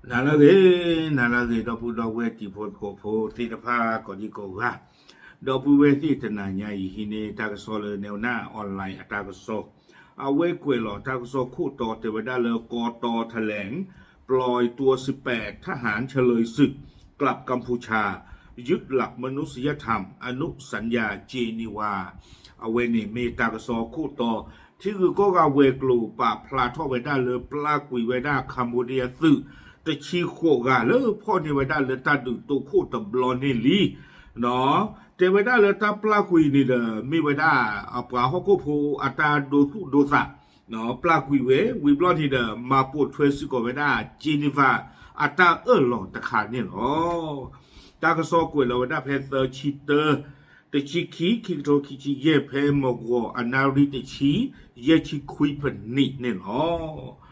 နၤလၢအဂ့ၤ, နၤလၢအဂ့ၤ ဒီပုၢ်ဒီဝဲၢ်တံၤဖိသကိးဖိသ့ၣ်တဖၣ်ကိးဒံကိးဂၤ, ဒီပုၢ်ဝဲၢ်သ့ၣ်တနၤညါအံၤ ဟံးန့ၢ်တၢ်ကစီၣ်လၢ Newsnight Online အတၢ်ကစီၣ်, အဝဲကွဲးလီၤတၢ်ကစီၣ်ခိၣ်တီတဲဝဲဒၣ်လၢ กต.แถลง ปล่อยตัวสิบแปดทหารเฉลยศึก กลับกัมพูชา ยึดหลักมนุษยธรรม อนุสัญญาเจนีวา အဝဲန့ၣ်မ့ၢ်တၢ်ကစီၣ်ခိၣ်တီ ထံဂုၤကီၢ်ဂၤဝဲၤကျိၤ ပာ်ဖျါထီၣ်ဝဲဒၣ်လၢ ပျၢ်ကွံာ်ဝဲဒၣ် Cambodia သုး တဆံဃိးဂၤလၢဖီၣ်န့ၢ်ဝဲဒၣ်လၢတၢ်ဒုးတိခိၣ်တဘျီန့ၣ်လံ. တဲဝဲဒၣ်လၢတၢ်ပျၢ်ကွံာ်န့ၣ်ဒီး မ့ၢ်ဝဲဒၣ်အပှၤဟီၣ်ခိၣ်ဖိအတၢ်ဒိသူၣ်ဒိသး ပျၢ်ကွံာ်ဝဲ ဝံၤဘျီန့ၣ်ဒီး မၤပိာ်ထွဲစ့ၢ်ကီးဝဲဒၣ် Geneva အတၢ်အၢၣ်လီၤတခါန့ၣ်လီၤ. တၢ်ကစီၣ်ကွဲးလီၤဝဲဒၣ်ဖဲသၢဆံတၢ တဆံခံ ခံကထိခံဆံယဲၢ် ဖဲမုၢ်ဂီၤအနၣ်ရံၣ်တဆံ ယဲၢ်ဆံခွံပနံးန့ၣ်လီၤ.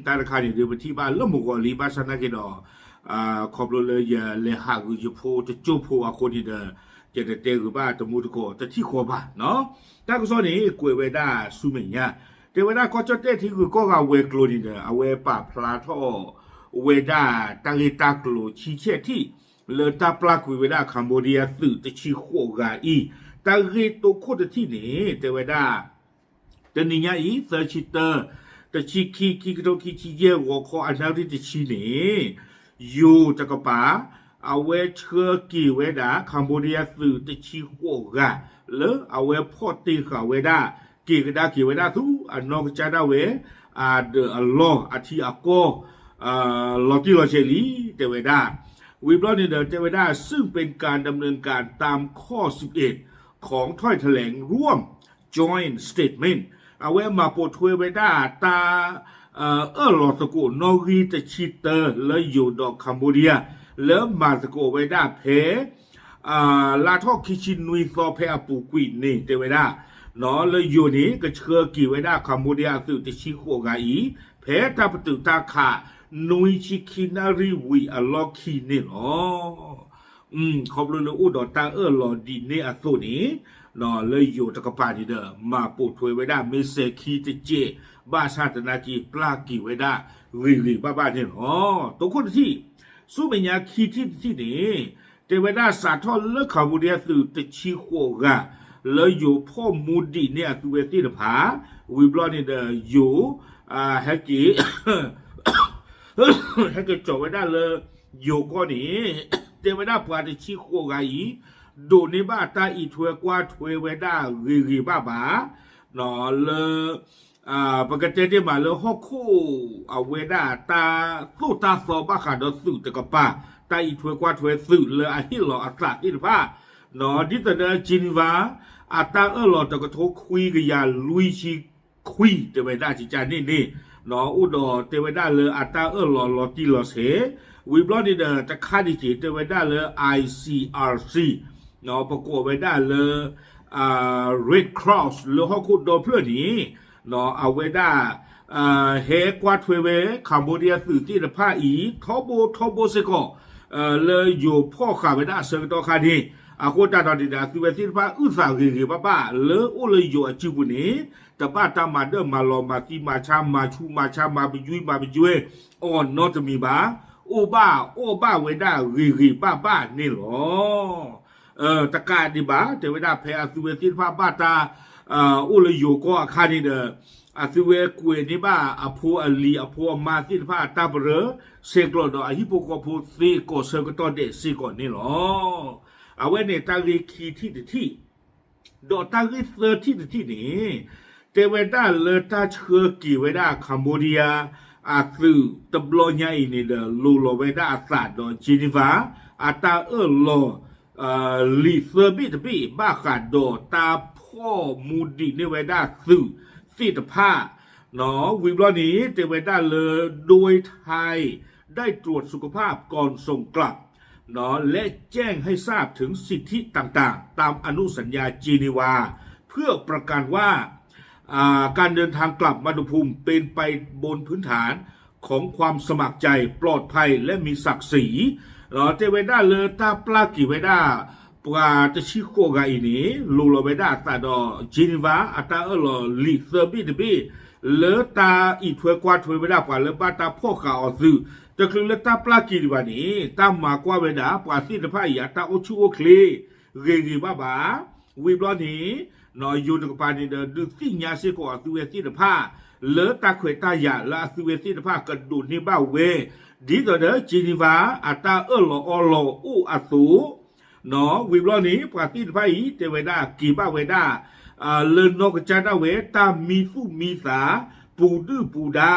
တၢ်တခါန့ၣ်ဒီးပထံၣ်ဘၣ်လၢမုၢ်ဂီၤလံ ဘၣ်ဆၣ်သနာ်က့ဒီး ခီဖျိလၢယလဲၤဟးဂုာ်ယဖိတစိၢ်ဖိအဃိန့ၣ်ဒီး ယတတဲဂ့ၤဘၣ်တမူတကိးတထံၣ်ဃီဘၣ်. တၢ်ကစီၣ်န့ၣ်ကွဲးဝဲဒၣ်ဆူမဲာ်ညါ တဲဝဲဒၣ်ကီၢ်ကၠီၣ်တဲၣ်ထံဂုၤကီၢ်ဂၤဝဲၤကျိၤန့ၣ်ဒီး အဝဲပာ်ဖျါထီၣ်ဝဲဒၣ်တၢ်ဂ့ၢ်တၢ်ကျိၤဆံဆဲၣ်ထံၣ် လၢတၢ်ပျၢ်ကွံာ်ဝဲဒၣ် Cambodia သုးတဆံဃိးဂၤအံၤ တၢ်ဂ့ၢ်တိခိၣ်တထံၣ်န့ၣ် တဲဝဲဒၣ် တနံၤညါအံၤ သၢဆံတၢ တဆံခံ ခံကထိခံဆံယဲၢ် ဂီၤခီအနၣ်ရံၣ်တဆံန့ၣ် ယိၤတကပၤ အဝဲဆှၢက့ၤဝဲဒၣ် Cambodia သုးတဆံဃိးဂၤ လၢအဝဲဖီၣ်တ့ၢ်ဃာ်ဝဲဒၣ် က့ၤကဒါက့ၤဝဲဒၣ်ဆူအနီၢ်ကစၢ်ဒၣ်ဝဲ အဒၢးအလီၢ်အထံအကီၢ် လီၤတံၢ်လီၤဆဲးလံ တဲဝဲဒၣ်. ဝံၤဘျီန့ၣ်ဒီး တဲဝဲဒၣ် ซึ่งเป็นการดำเนินการตามข้อสิบเอ็ด ของถ้อยแถลงร่วม joint statement အဝဲမၤပိာ်ထွဲဝဲဒၣ်တၢ် အၢၣ်လီၤသကိးနီၣ်ဂံၢ်တဆံတၢ လၢယိၤဒီး Cambodia လၢမၤသကိးဝဲဒၣ်ဖဲ လါထီၣ်ခံဆံနွံသီဖဲအပူၤကွံာ်န့ၣ် တဲဝဲဒၣ် လၢယိၤန့ၣ် ကဆှၢက့ၤဝဲဒၣ် Cambodia အသုးတဆံဃိးဂၤအံၤ ဖဲတၢ်ပတုာ်တၢ်ခး နွံဆံခံနၣ်ရံၣ်ဝံၤအလီၢ်ခံန့ၣ်လီၤ. ခီဖျိလၢအိၣ်ဒီးတၢ်အၢၣ်လီၤဒ်န့ၣ်အသိးန့ၣ် လၢယိၤတကပၤန့ၣ်ဒီး မၤပိာ်ထွဲဝဲဒၣ်မ့ၢ်စဲၤခံတစဲး ဘၣ်ဆၣ်သနာ်က့ ပျၢ်က့ၤဝဲဒၣ်ဂ့ၤဂ့ၤဘၣ်ဘၣ်န့ၣ်လီၤ. တိခိၣ်တထံၣ် ဆူမဲာ်ညါခံထံၣ်တထံၣ်န့ၣ် တဲဝဲဒၣ်စးထီၣ်လၢ Cambodia သုးတဆံဃိးဂၤ လၢယိၤဖီၣ်မူဒံးန့ၢ်အသုဝဲသ့ၣ်တဖၣ် ဝံၤဘျီန့ၣ်ဒီးယိၤ ဟဲက့ၤ ဟဲက့ၤကၠီၤဝဲဒၣ်လၢ ယိၤကီၢ်န့ၣ် တဲဝဲဒၣ်ပှၤတဆံဃိးဂၤအံၤ ဒိးန့ၢ်ဘၣ်တၢ်အံးထွဲကွၢ်ထွဲဝဲဒၣ်ဂ့ၤဂ့ၤဘၣ်ဘၣ် လၢ ပကတဲတ့ၢ်မးလၢဟီၣ်ခိၣ်အဝဲဒၣ်တၢ်သိၣ်တၢ်သီဘၣ်ဃးဒီးသုးတကပၤ တၢ်အံးထွဲကွၢ်ထွဲသုးလၢအဟ့ၣ်လီၤအသးသ့ၣ်တဖၣ် ဒ်သိးဒီး Geneva အတၢ်အၢၣ်လီၤတကထိခွံကယၤလွံၢ်ဆံခွံ တဲဝဲဒၣ်ကကန့ၣ်န့ၣ် အိၣ်ဒီးတဲဝဲဒၣ်လၢအတၢ်အၢၣ်လီၤလီၤတံၢ်လီၤဆဲး ဝံၤဘျီန့ၣ်ဒီးတခါဒံးက့ၤ တဲဝဲဒၣ်လၢ I C R C ပကိးဝဲဒၣ်လၢ Red Cross လၢဟီၣ်ခိၣ်ဒီဖျၢၣ်န့ၣ် အဝဲဒၣ် ဟဲကွၢ်ထွဲဝဲ Cambodia သုးသ့ၣ်တဖၣ်အံၤ ထီဘိထီဘိစ့ၢ်ကီး လၢယိၤဖီၣ်ဃာ်ဝဲဒၣ်အဆၢကတီၢ်ခါန့ၣ် အဃိသတးဒီးန့ၣ်ဒီး အသုဝဲသ့ၣ်တဖၣ်အုၣ်သးဂ့ၤဂ့ၤဘၣ်ဘၣ် လၢအိၣ်လၢယိၤအစုပူၤန့ၣ် တဘၣ်တၢ်မၤဒၢၣ်မၤလီၤ မၤသံမၤဆါ မၤဆူးမၤဆါ မၤပယွံမၤပယွဲ အီၣ်နီတမံၤဘၣ်, အိၣ်ဘၣ်အီၣ်ဘၣ်ဝဲဒၣ်ဂ့ၤဂ့ၤဘၣ်ဘၣ်န့ၣ်လီၤ. တကးဒံးဘၣ် တဲဝဲဒၣ်ဖဲအသုဝဲသ့ၣ်တဖၣ်ဘၣ်တၢ် အိၣ်လၢယိၤကီၢ်အခါန့ၣ်ဒီး အသုဝဲကွဲးန့ၢ်ဘၣ်အဖိအလံၤအဖိအမါသ့ၣ်တဖၣ်အတၢ်ပရၢ ဆဲးကျိးဒီးအဟံၣ်ဖိဃီဖိသ့ကိးဆၢကတီၢ်ဒဲးစ့ၢ်ကီးန့ၣ်လီၤ. အဝဲန့ၣ်တၢ်ဂ့ၢ်ခံထံၣ်တထံၣ် ဒီးတၢ်ဂ့ၢ်သၢထံၣ်တထံၣ်န့ၣ် တဲဝဲဒၣ်လၢတၢ်ဆှၢက့ၤဝဲဒၣ် Cambodia အသုးတဘျီညါအံၤန့ၣ်ဒီး လိၤလီၤဝဲဒၣ်အသးဒီး Geneva အတၢ်အၢၣ်လီၤ လံာ်သၢဘ့ၣ်တဘ့ၣ် ဘၣ်ဃးဒီးတၢ်ဖီၣ်မူဒံးန့ၢ်ဝဲဒၣ်သုးသ့ၣ်တဖၣ် ဝံၤဘျီန့ၣ် တဲဝဲဒၣ်လၢ โดยไทยได้ตรวจสุขภาพก่อนส่งกลับ และแจ้งให้ทราบถึงสิทธิต่างๆ ตามอนุสัญญาเจนีวา เพื่อประกันว่า อ่า การเดินทางกลับมาตุภูมิเป็นไปบนพื้นฐานของความสมัครใจ ปลอดภัย และมีศักดิ์ศรี တဲဝဲဒၣ်လၢတၢ်ပျၢ်က့ၤဝဲဒၣ် ပ ပှၤတဆံဃိးဂၤအံၤန့ၣ် လိၤလီၤဝဲဒၣ်အသးဒီး Geneva အတၢ်အၢၣ်လီၤလံာ်သၢဘ့ၣ်တဘ့ၣ် လၢတၢ်အံးထွဲကွၢ်ထွဲဝဲဒၣ်ပှၤလၢဘၣ်တၢ်ဖီၣ်ဃာ်အီၤသုး တချုးလၢတၢ်ပျၢ်က့ၤဒံးဘၣ်န့ၣ် တၢ်မၤကွၢ်ဝဲဒၣ်ပှၤသ့ၣ်တဖၣ်အံၤ အတၢ်အိၣ်ဆူၣ်အိၣ်ချ့ ဂ့ၤဂ့ၤဘၣ်ဘၣ် ဝံၤဘျီန့ၣ် ယိၤတကပၤန့ၣ်ဒီး ဒုးသ့ၣ်ညါစ့ၢ်ကီးအသုဝဲသ့ၣ်တဖၣ် လၢတၢ်ခွဲးတၢ်ယာ်လၢအသုဝဲသ့ၣ်တဖၣ်ကဒိးန့ၢ်ဘၣ်ဝဲ ဒ်သိးဒီး Geneva အတၢ်အၢၣ်လီၤအီလီၤအိၣ်အသိး ဝံၤဘျီန့ၣ် ပှၤသ့ၣ်တဖၣ်အံၤ တဲဝဲဒၣ်က့ၤဘၣ်ဝဲဒၣ် လၢနီၢ်ကစၢ်ဒၣ်ဝဲ တၢ်မံသူၣ်မံသး ပူၤဒုၣ်ပူၤဒါ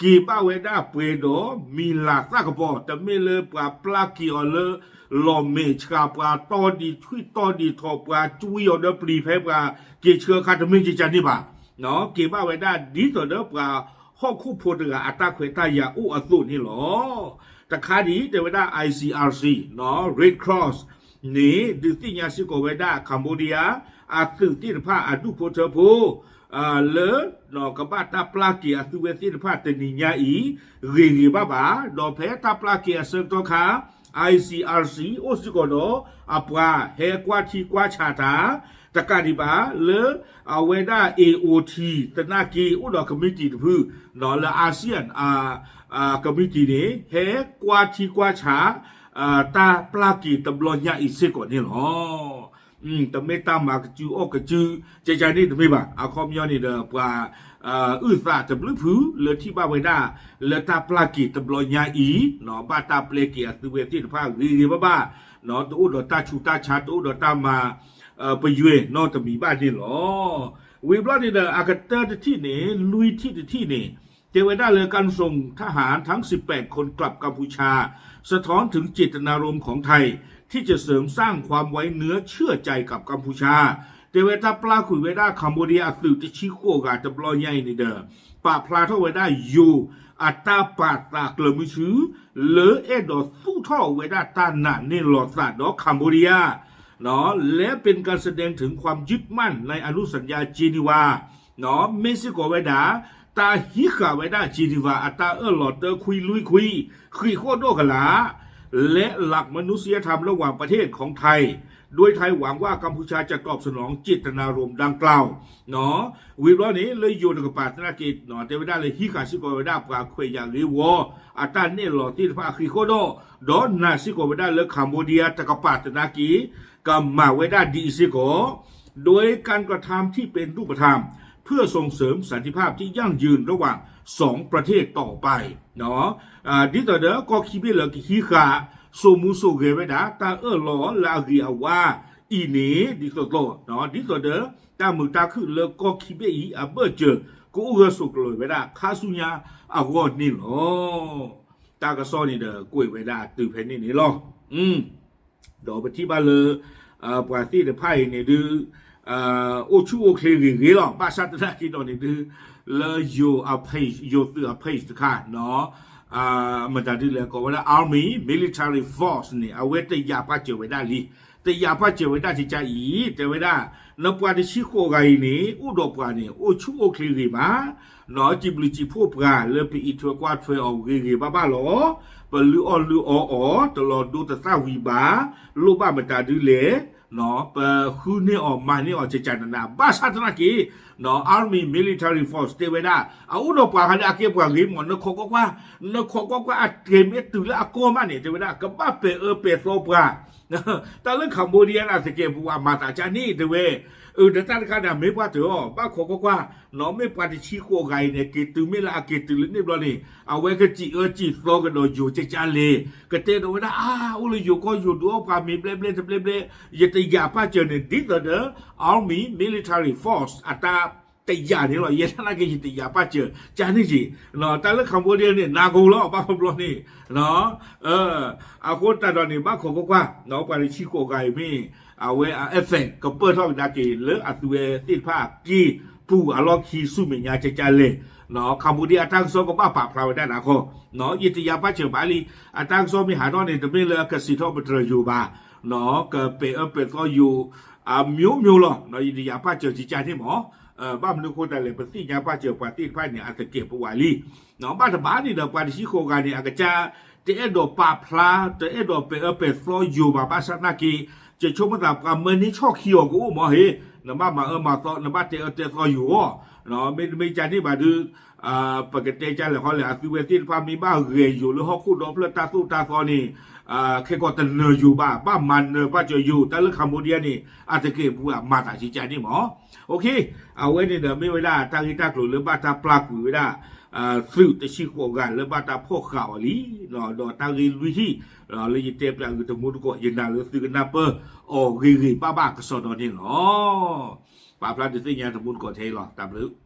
က့ၤဘၣ်ဝဲဒၣ်ပှဲၤဒီးမံၤလၤသၣ်ကပီၤ တမ့ၢ်လၢပှၤပျၢ်က့ၤအီၤလၢ လီၤမဲာ်ဆှး ပှၤတီၢ်ဒံးထွံၣ်တီၢ်ဒံးထိး ပှၤကွံအီၤဒီးပျံၤဖဲပှၤက့ၤဆှၢခါ တမ့ၢ်ကကန့ၣ်ဘၣ်. က့ၤဘၣ်ဝဲဒၣ်ဒ်သိးဒီးပှၤဟီၣ်ခိၣ်ဖိတဂၤအတၢ်ခွဲးတၢ်ယာ်အိၣ်အသိးန့ၣ်လီၤ. တခါဒံးတဲဝဲဒၣ် I C R C Red Cross န့ၣ် ဒုးသ့ၣ်ညါစ့ၢ်ကီးဝဲဒၣ် Cambodia အသုးသ့ၣ်တဖၣ်အဒူၣ်ဖိထၢဖိ လၢ ကဘၣ်တၢ်ပျၢ်က့ၤအသုဝဲသ့ၣ်တဖၣ်တနံၤညါအံၤ ဂ့ၤဂ့ၤဘၣ်ဘၣ် ဒီးဖဲတၢ်ပျၢ်က့ၤအဆၢကတီၢ်ခါ I C R C အိၣ်စ့ၢ်ကီးဒီးအပှၤဟဲကွၢ်ထံကွၢ်ဆးတၢ် တကးဒံးဘၣ် လၢအဝဲဒၣ် A O T သနာ်က့အိၣ်ဒီး committee တဖု လၢ ASEAN committee န့ၣ် ဟဲကွၢ်ထံကွၢ်ဆး တၢ်ပျၢ်က့ၤတဘျီညါအံၤစ့ၢ်ကီးန့ၣ်လီၤ. တမ့ၢ်တၢ်မၤကစုအီၣ်ကစု ကကန့ၣ်တမ့ၢ်ဘၣ်. အခီပညီန့ၣ်ဒီး ပှၤအုၣ်သးတဘျုးဖု လၢထံၣ်ဘၣ်ဝဲဒၣ် လၢတၢ်ပျၢ်က့ၤတဘျီညါအံၤ ဘၣ်တၢ်ပျဲက့ၤအသုဝဲသ့ၣ်တဖၣ်ဂ့ၤဂ့ၤဘၣ်ဘၣ် တအိၣ်ဒီးတၢ်ဆူးတၢ်ဆါ တအိၣ်ဒီးတၢ်မၤ ပယွဲၢ်နီတမံၤဘၣ်န့ၣ်လီၤ. ဝံၤဘျီန့ၣ်ဒီး အကတၢၢ်တထံၣ်န့ၣ် လွံၢ်ထံၣ်တထံၣ်န့ၣ် တဲဝဲဒၣ်လၢ การส่งทหารทั้งสิบแปดคนกลับกัมพูชา สะท้อนถึงเจตนารมณ์ของไทย ที่จะเสริมสร้างความไว้เนื้อเชื่อใจกับกัมพูชา တဲဝဲတၢ်ပျၢ်ကွံာ်ဝဲဒၣ် Cambodia အသုးတဆံဃိးဂၤတဘျီညါအံၤန့ၣ်ဒီး ပာ်ဖျါထီၣ်ဝဲဒၣ်ယိၤအတၢ်ပာ်သးကျၢၤမုဆူ လၢအဲၣ်ဒိးသူၣ်ထီၣ်ဝဲဒၣ်တၢ်နာ်န့ၢ်လီၤသးဒီး Cambodia และเป็นการแสดงถึงความยึดมั่นในอนุสัญญาเจนีวา မ့ၢ်စ့ၢ်ကီးဝဲဒၣ် တၢ်ဟံးဃာ်ဝဲဒၣ် Geneva အတၢ်အၢၣ်လီၤတၢခွံလွံၢ်ခွံ ဃံးဃိၣ်ဒိၣ်ကလာ် และหลักมนุษยธรรมระหว่างประเทศของไทย โดยไทยหวังว่ากัมพูชาจะตอบสนองเจตนารมณ์ดังกล่าว ဝံၤဘျီန့ၣ် လၢယိၤတကပၤသနာ်က့ တဲဝဲဒၣ်လၢဟံးဃာ်စ့ၢ်ကီးဝဲဒၣ်ပှၤခွဲးယာ်ဂ့ၤဝီ အတၢ်နဲၣ်လီၤသ့ၣ်တဖၣ်ဃံးဃိၣ်ဒိၣ် ဒီးနာ်စ့ၢ်ကီးဝဲဒၣ်လၢ Cambodia တကပၤသနာ်က့ ကမၤဝဲဒၣ်ဒ်အံၤစ့ၢ်ကီး โดยการกระทำที่เป็นรูปธรรมเพื่อส่งเสริมสันติภาพที่ยั่งยืนระหว่างสองประเทศต่อไป ဒ်သိးဒီးကီၢ်ခံဘ့ၣ်လၢကဟံးဃာ် စိာ်မူစိာ်ဂဲၤဝဲဒၣ် တၢ်အၢၣ်လီၤလၢအဂ့ၤအဝါအံၤန့ၣ် ဒ်သိးသိး ဒ်သိးဒီး တၢ်မုာ်တၢ်ခုၣ်လၢကီၢ်ခံဘ့ၣ်အံၤအဘၢၣ်စၢၤ ကအိၣ်ဂၢၢ်ဆိးကျၢၤဝဲဒၣ်ခါဆူညါအဂီၢ်န့ၣ်လီၤ. တၢ်ကစီၣ်န့ၣ်ဒီးကွဲးဝဲဒၣ်တုၤဖဲန့ၣ်န့ၣ်လီၤ. ဒီးပထံၣ်ဘၣ်လၢ ပှၤသ့ၣ်တဖၣ်အံၤန့ၣ်ဒုး အိၣ်ဆူၣ်အိၣ်ချ့ဂ့ၤဂ့ၤလီၤ. ဘၣ်ဆၣ်သနာ်က့ဒီးန့ၣ်ဒုး လၢယိၤအ page ယိၤသုးအ page တခါ မတၤဒုးလဲၣ် ကိးဝဲဒၣ် Army Military Force န့ၣ် အဝဲတယာ်ပာ်စၢၤဝဲဒၣ်လံ. တယာ်ပာ်စၢၤဝဲဒၣ်ကကါအံၤ တဲဝဲဒၣ် နပှၤတဆံဃိးဂၤအံၤန့ၣ် အိၣ်ဒီးပှၤန့ၣ် အိၣ်ဆူၣ်အိၣ်ချ့ဂ့ၤမး စံးဘျုးစံးဖှိၣ်ပှၤလၢပအံးထွဲကွၢ်ထွဲအီၤဂ့ၤဂ့ၤဘၣ်ဘၣ်လီၤ. ပလုၢ်အီၣ်လုၢ်အီအီၤ တလီၤဒိတသၣ်ဝံၤဘၣ် လိၣ်ဘၣ်မတၤဒုးလဲၣ် ပဃုန့ၢ်အီၤမၤန့ၢ်အီၤကကါနးနး ဘၣ်ဆၣ်သနာ်က့ Army Military Force တဲဝဲဒၣ် အအိၣ်ဒီးပှၤခါဒီးအကဲပှၤဂ့ၤမး နခိးကွၢ်ကွၢ် နခိးကွၢ်ကွၢ် အတြဲၤမ့ၢ်တုၤလၢအကီၢ်မးန့ၣ် တဲဝဲဒၣ် ကဘၣ်ပဲာ်အၢပဲာ်သီပှၤ တၢ်လၢ Cambodia န့ၣ် သကဲးပဝးမၤသးကၢ်န့ၣ် တဲဝဲ အၢ ဒီးတၢ်တခါန့ၣ် မ့ၢ်ပှၤတၢၢ်အီၤ ဘၣ်ခိးကွၢ်ကွၢ် မ့ၢ်ပှၤတဆံဃိးဂၤအံၤန့ၣ် က့ၤတုၤမ့ၢ်လၢအက့ၤတုၤလၢန့ၣ်ဘျီန့ၣ် အဝဲကစံးအၢစံးသီကဒီးယိၤကကါလဲၣ် ကတဲဒီးဝဲဒၣ် အါ အိၣ်လၢယိၤကီၢ်ယိၤဒုးအီၣ်ပှၤမ့ၢ်ဘျဲဘျဲတဘျဲဘျဲ ယတယာ်ပာ်စၢၤန့ၣ် ဒ်သိးဒီး Army Military Force အတၢ်တယာ်န့ၣ်လီၤ. ယဲဒၣ်နာ်က့ ယတယာ်ပာ်စၢၤ ကန့ၣ်က့ၤ တၢ်လၢ Cambodia န့ၣ် နၤကအိၣ်လီၤ ဘၣ်ခီဘျီန့ၣ် အဃိသတးဒီးန့ၣ် ဘၣ်ခိးကွၢ်ကွၢ် ပှၤတဆံဃိးဂၤအံၤမ့ၢ် အဝဲအ effect ကပၢၢ်ထီၣ်ကဒါက့ၤလၢအသုဝဲသ့ၣ်တဖၣ်အက့ၢ်ပူၤအလီၢ်ခံဆူမဲာ်ညါကကါလဲၣ် Cambodia အတၢ်ကစီၣ်ကဘၣ်ပာ်ဖျါဝဲဒၣ်နၤခီ ယတယာ်ပာ်စၢၤဘၣ်လံ အတၢ်ကစီၣ်မ့ၢ်ဟးထီၣ်န့ၣ် တမ့ၢ်လၢအကစံးထီၣ်ပတြၢၤယိၤဘၣ် ကပဲာ်အၢပဲာ်သီယိၤ အမျိုးမျိုးလီၤ ယတယာ်ပာ်စၢၤကကါန့ၣ်မး ဘၣ်မနုၤအဃိသတးလဲၣ် ပသ့ၣ်ညါပာ်စၢၤပှၤသ့ၣ်တဖၣ်န့ၣ် အသကဲးပဝးလံ ဘၣ်တဘၣ်န့ၣ်ဒီး ပှၤတဆံဃိးဂၤန့ၣ် အကစၢ် တအဲၣ်ဒိးပာ်ဖျါ တအဲၣ်ဒိးပဲာ်အၢပဲာ်သီယိာ်ဘၣ် ဘၣ်ဆၣ်သနာ်က့ ယဆိကမိၣ်သးပှၤမၢန့ၢ်ဆီၣ်ခံအီၤကအိၣ်မးဟ့ၣ်, နဘၣ်မၤအၢမၤသီ နဘၣ်တဲအၢတဲသီယိာ်အီၤ, မ့တမ့ၢ်ကန့ၣ်ဘၣ်ဒီး ပကတဲကလဲာ်ခီလဲၣ် အသုဝဲသ့ၣ်တဖၣ်မ့ၢ်ဘၣ်ဂဲၤယိာ်လၢဟီၣ်ခိၣ်ဒီဖျၢၣ်တၢ်သိၣ်တၢ်သီန့ၣ် ခဲကီးတနၢၤယိာ်ဘၣ် ဘၣ်မၤနၢၤဘၣ်စၢၤယိာ် တၢ်လၢ Cambodia န့ၣ် အတကဲပူၤအမၤသးကကန့ၣ်မး အဝဲန့ၣ်ဒီးမ့ၢ်ဝဲဒၣ်တၢ်ဂ့ၢ်တၢ်ကျိၤလၢဘၣ်တၢ်ပျၢ်ကွံာ်ဝဲဒၣ် သုးတဆံဃိးဂၤလၢဘၣ်တၢ်ဖီၣ်ဃာ်အီၤလံ, ဒီးတၢ်ဂ့ၢ်လွံၢ်ဟံၣ် လၢယတဲပျးဂ့ၤတမူတကိး ယနာ်လၢသုကနၢ်ပၢၢ်အီၤဂ့ၤဂ့ၤဘၣ်ဘၣ်ကစီဒီန့ၣ်လီၤ. ပာ်ဖျါဒုးသ့ၣ်ညါတမူတကိးထဲအံၤလီၤ. တၢ်ဘျုး